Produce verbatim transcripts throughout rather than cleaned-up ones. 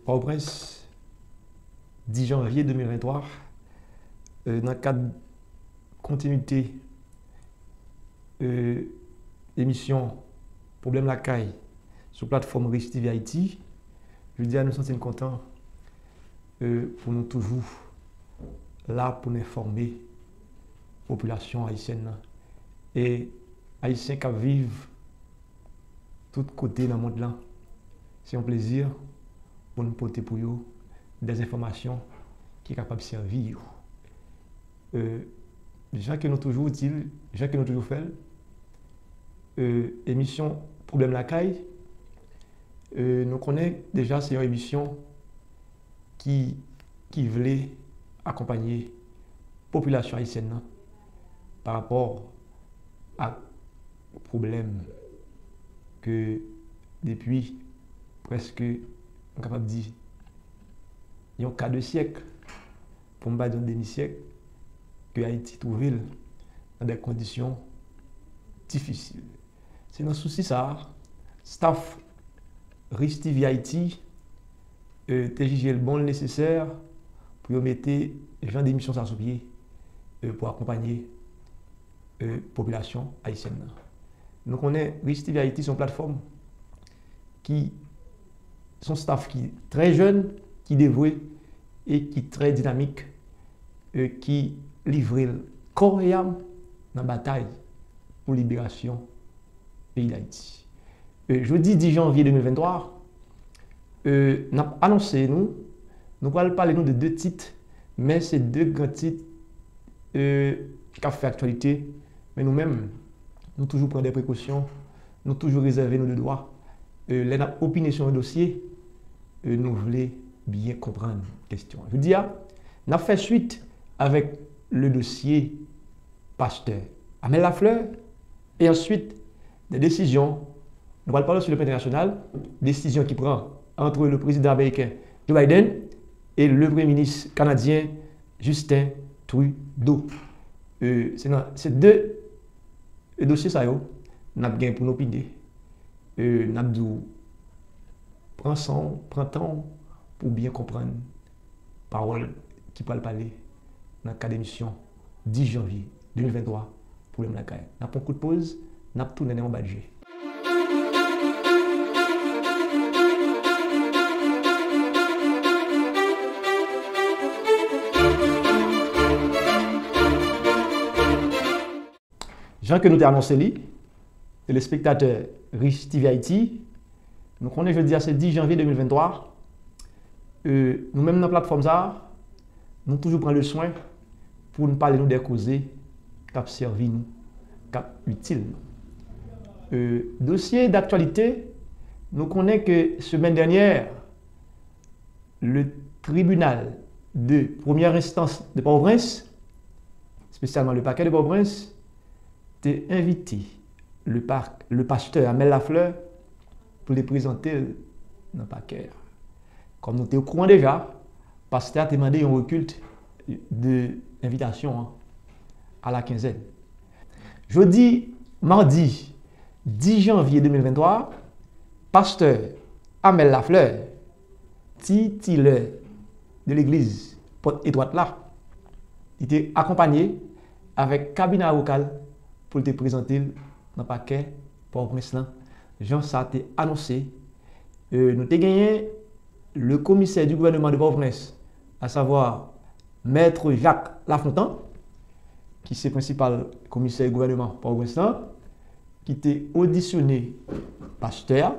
Pòtoprens, dis janvye de mil venntwa, euh, nan kad kontinite, euh, emisyon Pwoblèm Lakay sou platfòm Rich T V Haïti, jodi a nou santi n kontan, euh, pou nou toujou la pou n enfòme popilasyon ayisyèn nan e Ayisyen k ap viv tout kote nan mond lan. Se yon plezi pou n pote pou yo dè enfòmasyon ki kapab sèvi yo. Euh, jan ke nou toujou di l, jan ke nou toujou fè l, euh, emisyon Pwoblèm Lakay, euh, nou konnen deja se yon emisyon ki, ki vle akonpanye popilasyon ayisyèn nan pa rapò ak pwoblèm ke depi prèske, m kapab di, yon ka de syèk, pou m pa di yon demi syèk, ke Ayiti twouve l nan de kondisyon difisil. Se nan sousi sa a, staff Rich T V Haïti, euh, te jije l bon, l nesesè pou yo mete jan de emisyon sa sou pye, euh, pou akonpanye, euh, popilasyon ayisyèn nan. Nou konnen Rich T V Haïti se yon platfòm ki, se yon staff ki trè jèn, ki devwe e ki trè dinamik, euh, ki livre l kò e am nan batay pou liberasyon peyi Dayiti. Euh, jodi dis janvye de mil venntwa, euh, n ap anonse nou, nou pral pale nou de de tit, men se de gran tit, euh, k ap fè aktyalite, men nou menm, nou toujou pran de prekosyon, nou toujou rezève nou de dwa, euh, lè n ap opine sou yon dosye, euh, nou vle byen konprann kestyon an. Jodi a, n ap fè swit avèk le dosye pastè Amel Lafleur, e answit, de desizyon, nou pral pale sou le plan entènasyonal, desizyon ki pran ant le prezidan ameriken Joe Biden e le premye minis kanadyen Justin Trudeau. Euh, se nan, se de dosye sa yo, n ap gen pou n opine. Euh, n ap di w, pran san w, pran tan w pou w byen konprann pawòl ki pral pale nan kad emisyon dis janvye de mil venntwa, Pwoblèm Lakay. N ap pran kout poz, n ap tounen nan yon bat je. Jan ke nou te anonse li, telespektatè Rich T V Haïti, nou konnen jodi a se dis janvye de mil venntwa, euh, nou menm nan platfòm sa a, nou toujou pran le swen pou n pale nou de koze k ap sèvi nou, k ap itil nou. Euh, dosye daktyalite, nou konnen ke semèn dènyè, le tribunal de première instance de Port-au-Prince, espesyalman le pakè de Port-au-Prince, te envite le pa-, le pastè Amel Lafleur pou l te prezante l nan pakè a. Kòm nou te okouran deja, pastè a te mande yon rekil de envitasyon an a la kenzèn. Jodi madi dis janvye de mil venntwa, pastè Amel Lafleur, titilè de legliz Pòt Etwat la, li te akonpanye avèk kabinè avoka l pou l te prezante l nan pakè Pòtoprens lan, jan sa te anonse. Euh, nou te genyen le commissaire du gouvernement de Port-au-Prince, à savoir Maître Jacques Lafontant, ki se prensipal komisè gouvèneman Pòtoprens lan, ki te odisyone pastè a.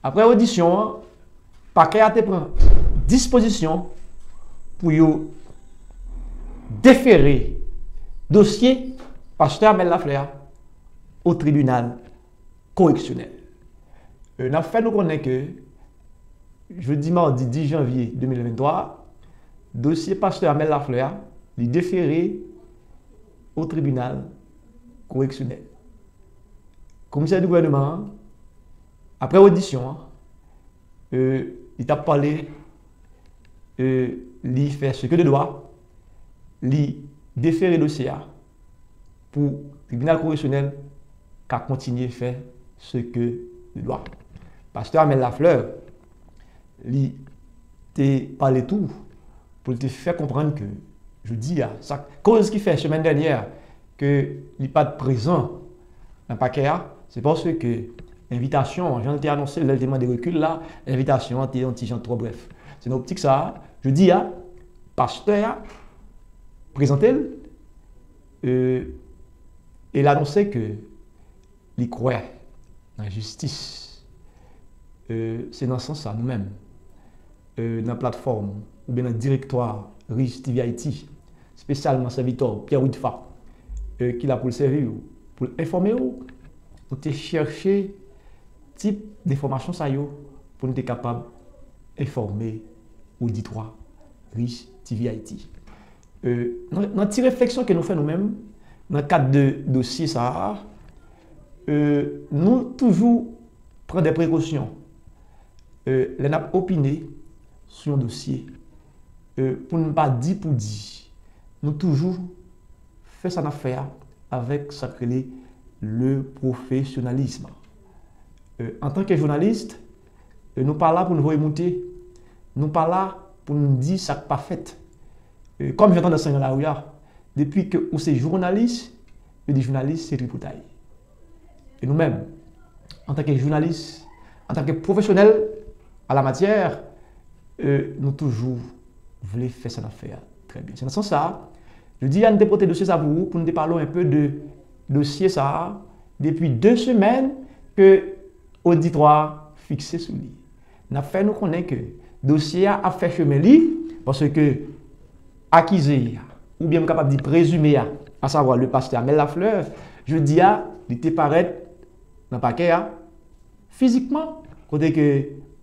Apre odisyon an, pakè a te pran dispozisyon pou yo defere dosye pastè Amel Lafleur a o tribinal koreksyonèl. Euh, n ap fè nou konnen ke jodi madi dis janvye de mil venntwa, dosye pastè Amel Lafleur a, li defere o tribinal koreksyonèl. Komisè di gouvèneman an, apre odisyon an, euh, li t ap pale, euh, li fè ce que de droit, li defere dosye a pou tribinal koreksyonèl ka kontinye fè ce que de droit. Pastè Amel Lafleur, li te pale tou, pou l te fè konprann ke jodi a, sa, koz ki fè semèn dènyè ke li pa t prezan nan pakè a, se paske envitasyon an, jan l te anonse l lè l te mande rekil la, envitasyon an te yon ti jan twò brèf. Se nan optik sa a, jodi a, pastè a prezante l, e, e l anonse ke li kwè nan jistis. E, se nan sans sa, nou menm, e, nan platfòm oubyen nan direktwa Rich T V Haiti, espesyalman sèvitè w, Pierre Widfa, e, ki la pou l sèvi w, pou l enfòme w, nou te chèche tip de fòmasyon sa yo pou nou te kapab enfòme oditwa Rich T V Haiti. E, nan, nan ti refleksyon ke nou fè nou menm, nan kad de dosye sa a, e, nou toujou pran de prekosyon, e, lè n ap opine sou yon dosye, e, pou n pa di pou di. Nou toujou fè sa n ap fè a avèk sa k rele le profesyonalism. E, antanke jounalis, e, nou pa la pou n voye moute. Nou pa la pou n di sa k pa fèt. E, kòm jan tandans lan nan lari a, depi ke ou se jounalis, yo di jounalis se tripotay. E nou menm, antanke jounalis, antanke pwofesyonèl a la matyè, e, nou toujou vle fè sa n ap fè a trè byen. Se nan sans sa a, jodi a, nou te pote dosye sa pou ou, pou nou te pale w enpe de dosye sa a, depi de semèn ke oditwa a fikse sou li. N ap fè nou konnen ke dosye a ap fè chemen li, paske akize a, oubyen m kapab di prezime a, asavwa le pastè Amel Lafleur, jodi a, li te parèt nan pakè a, fizikman, kote ke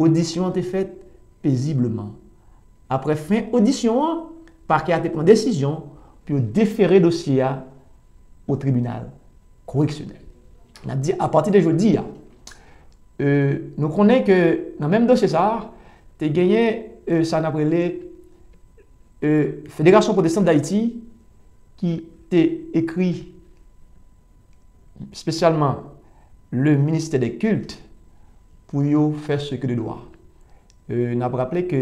odisyon an te fèt pezibleman. Apre fen odisyon an, pakè a te pran desizyon pou yo defere dosye a o tribinal koreksyonèl. N ap di, apati de jodi a, e, nou konnen ke nan menm dosye sa a, te genyen, e, sa n ap rele, e, Fédération Protestante d'Haïti ki te ekri espesyalman le ministè de kilt pou yo fè ce que de droit. E, n ap raple ke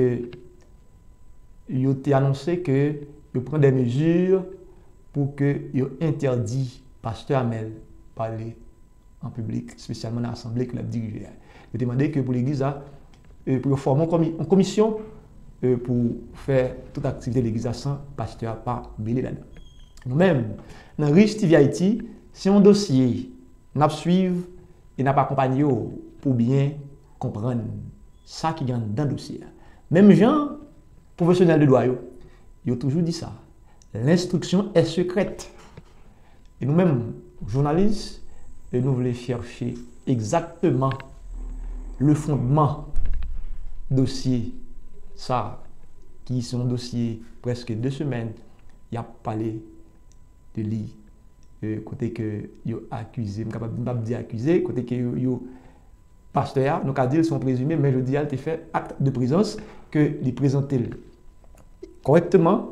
yo te anonse ke yo pran de mezi pou ke yo entèdi pastè Amel pale an piblik, espesyalman nan asanble ke l ap dirije a. Yo te mande ke pou legliz la, e, pou yo fòme yon komi-, yon komisyon, e, pou fè tout aktivite legliz la san pastè a pa mele ladan. Nou menm, nan Rich T V Haiti, se yon dosye n ap swiv e n ap akonpanye w pou w byen konprann sa ki gen anndan dosye a. Menm jan pwofesyonèl de dwa yo, yo toujou di sa, l'instruction est secrète. E nou menm, jounalis, e nou vle chèche egzakteman le fondman dosye sa, ki se yon dosye prèske de semèn y ap pale de li, e, kote ke yo akize, m kapab, m p ap di akize, kote ke yo, yo, pastè a, nou ka di l se yon prezime, men jodi a, l te fè akt de prezans ke li prezante l kòrèkteman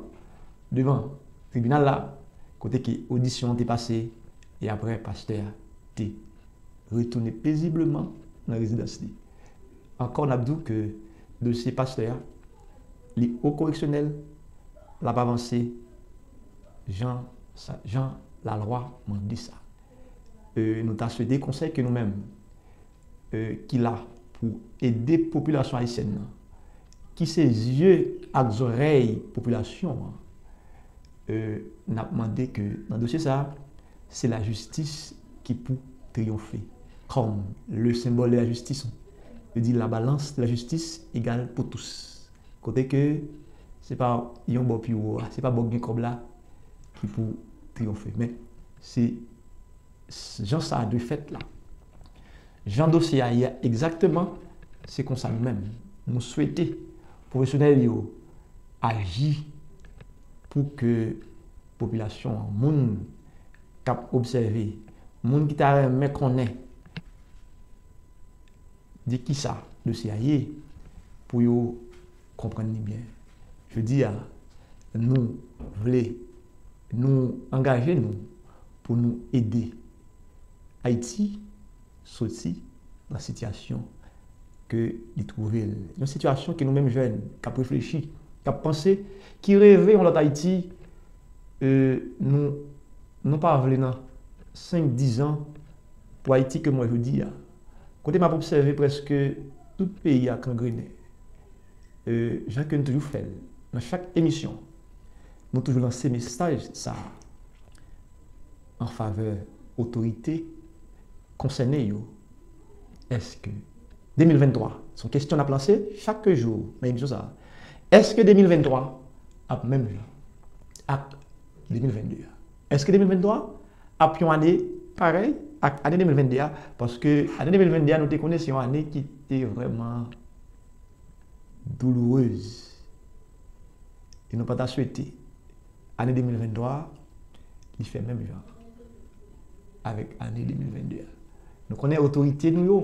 devan tribinal la, kote ke odisyon an te pase, e apre, pastè a te retounen pezibleman nan rezidans li. Ankò, n ap di w ke dosye pastè a, li o koreksyonèl, l ap avanse jan sa, jan lalwa mande sa. E, nou ta swete konsèy ke nou menm, e, ki la pou ede popilasyon ayisyèn nan, ki se zye ak zòrèy popilasyon an, e, n ap mande ke nan dosye sa a, se lajistis ki pou triyonfe. Comme le symbole de la justice, yo di la balance de la justice égale pour tous. Kote ke se pa yon bò pi wo a, se pa bò k gen kòb la ki pou triyonfe. Men se jan sa a dwe fèt la. Jan dosye a ye a egzakteman, se konsa nou menm. Nou swete pwofesyonèl yo aji pou ke popilasyon an, moun k ap obsève, moun ki ta renmen konnen de kisa dosye a ye, pou yo konprann li byen. Jodi a, nou vle, nou angaje nou pou nou ede Ayiti soti nan sitiyasyon ke li twouve l. Yon sitiyasyon ke nou menm jèn k ap reflechi, k ap panse, ki reve yon lòt Ayiti, e, nou, nou pa vle nan senk, diz an pou Ayiti ke m wè jodi a. Kote m ap obsève prèske tout peyi a kangrennen. E, jan ke n toujou fè l, nan chak emisyon, nou toujou lanse mesaj sa a an favè otorite konsène yo. Èske de mil venntwa, se yon kesyon n ap lanse chak jou nan emisyon sa a. Èske de mil venntwa ap menm jan ak de mil venndde a? Èske de mil venntwa ap yon ane parèy ak ane de mil venndde a? Paske ane de mil venndde a, nou te konnen se yon ane ki te vrèman doulourez. E nou pa ta swete ane de mil venntwa a, li fè menm jan avèk ane de mil venndde a. Nou konnen otorite nou yo,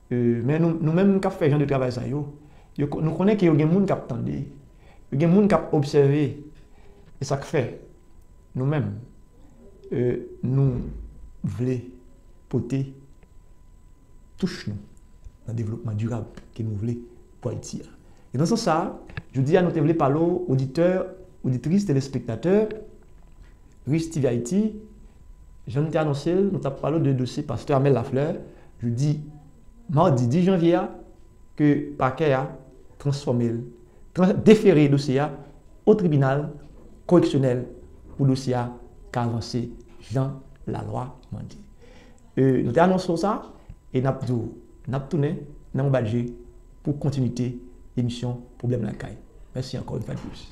e, men nou, nou menm k ap fè jan de travay sa yo, yo, nou konnen ke yo gen moun k ap tande, yo gen moun k ap obsève. E sa k fè nou menm, e, nou vle pote touch nou nan devlopman dirab ke nou vle pou Ayiti a. E nan sans sa a, jodi a nou te vle pale w, oditè, oditris, telespektatè, Rich T V Haïti, jan nou te anonse l, nou t ap pale w de dosye pastè Amel Lafleur, jodi madi dis janvye a, ke pakè a transfòme l, tran-, defere dosye a o tribinal koreksyonèl pou dosye a ka avanse jan lalwa mande. E, nou te anonse w sa, e n ap di w, n ap tounen nan yon badje pou kontinite emisyon Pwoblèm Lakay. Mèsi ankò yon fwa de plis.